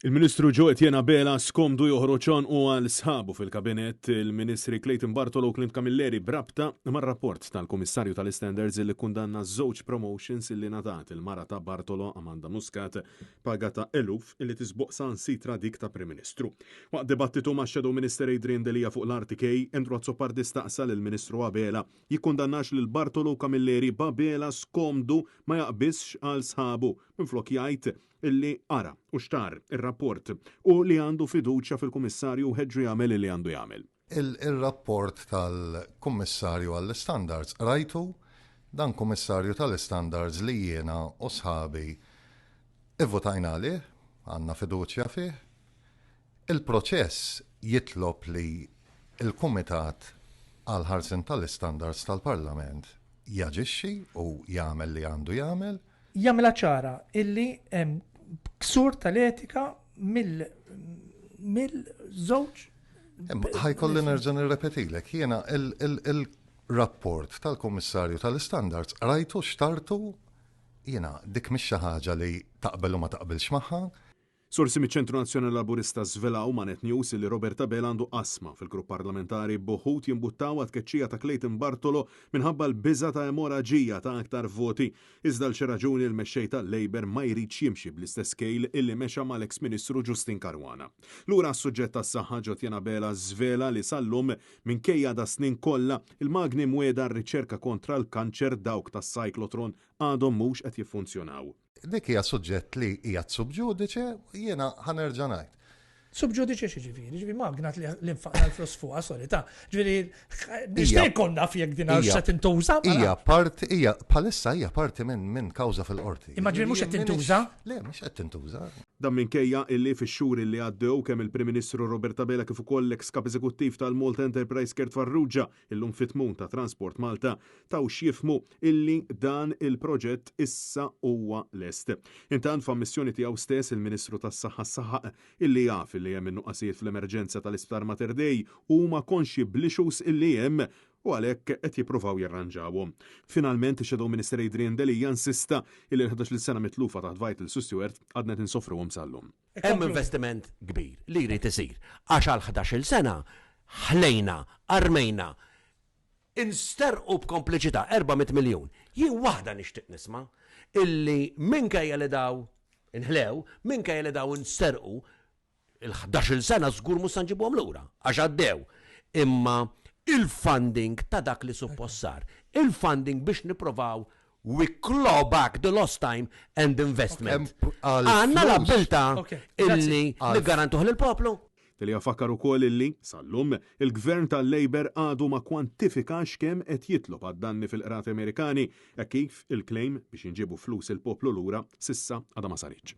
Il-Ministru Joe Etienne Abela skomdu joħroġ għonqu għal sħabu fil-Kabinett, il-Ministri Clayton Bartolo u Clint Camilleri b'rabta mar-rapport tal-Kummissarju tal-Istandards li kkundanna żewġ promotions li ngħatat il-mara ta' Bartolo, Amanda Muscat, paga ta' eluf li tisboq saħansitra dik ta' Prim Ministru. Waqt dibattitu max-Shadow Minister Adrian Delia fuq l-RTK, Andrew Azzopardi staqsa lill-Ministru Abela jikkundannax lil Bartolo u Camilleri b'Abela skomdu ma jaqbiżx għal sħabu minflok jgħid illi qara u xtarr ir-rapport u li għandu fiduċja fil-Kummissarju u ħeġġu jagħmel illi għandu jagħmel. Ir-rapport tal-Kummissarju għall-Istandards qrajtu, dan Kummissarju tal-Istandards li jiena u sħabi ivvutajna għalih, għandna fiduċja fih. Il-proċess jitlob li l-Kumitat għall-Ħarsien tal-Istandards tal-Parlament jaġixxi u jagħmel li għandu jagħmel. Jagħmilha ċara illi hemm ksur tal-etika mill-żewġ. Ħa jkolli nerġa' nirrepetilek, jiena il-rapport tal-Kummissarju tal-Istandards qrajtu, xtartu, jiena dik mhix xi ħaġa li taqbel u ma taqbilx magħha. Sorsi miċ-Ċentru Nazzjonali Laburista żvelaw ma' Net News li Robert Abela għandu qasma fil-grupp parlamentari b'uħud jimbuttaw għat-tkeċċija ta' Clayton Bartolo minħabba l-biża' ta' emoraġija ta' aktar voti. Iżda għal xi raġuni l-mexxej tal-Labour ma jridx jimxi bl-istess kejl illi mexa mal-eks Ministru Justyne Caruana. Lura għas-suġġett tas-saħħa Jotjen Abela żvela li sal-lum minkejja das-snin kollha, il-magni mwiegħda għar-riċerka kontra l-kanċer dawk tas-cyclotron għadhom mhux qed jiffunzjonaw. Dik hija suġġett li qiegħed sub judice, jiena ħa nerġa' ngħid. Sub judice x'jiġifieri? Jiġifieri magna li nfaqna l-flus fuqha, sorry ta'. Ġifieri nixtieq inkun naf jekk din għal se tintuża. Hija parti, hija bħalissa hija parti minn minn kawża fil-qorti. Imma ġifieri mhux qed tintuża? Le, mhux qed tintuża. Dan minkejja illi fix-xhur illi għaddew kemm il-Prim Ministru Robert Abela kif ukoll l-eks Kap Eżekuttiv tal-Malta Enterprise Kurt Farrugia illum fit-tmun ta' Transport Malta, taw x'jifhmu illi dan il-proġett issa huwa lest. Intant f'ammissjoni tiegħu stess il-Ministru tas-Saħħa saħaq illi jaf illi hemm in-nuqqasijiet fl-emerġenza tal-Isptar Mater Dei u huma konxji bl-issues illi hemm u għalhekk qed jippruvaw jirranġawhom. Finalment ix-Shadow Minister Adrian Delia insista illi l-ħdax-il sena mitlufa taħt Vitals u Steward għadna qed insofruhom sal-lum. Hemm investiment kbir li jrid isir għax għal ħdax-il sena ħlejna, armejna, insterqu b'kompliċità 400 miljun. Jien waħda nixtieq nisma' illi minkejja li daw inħlew, minkejja li daw insterqu, il-ħdax-il sena żgur mhux se nġibuhom lura għax għaddew. Imma il-funding ta' dak li suppost sar, il-funding biex nipprovaw We claw back the lost time and investment. Għandna l-abbiltà illi niggarantuh lill-poplu? Delia fakkar ukoll illi, sal-lum, il-Gvern tal-Labour għadu ma kwantifikax kemm qed jitlob għad-danni fil-qrati Amerikani, hekk kif il-claim biex jinġiebu flus il-poplu lura s'issa għadha ma saritx.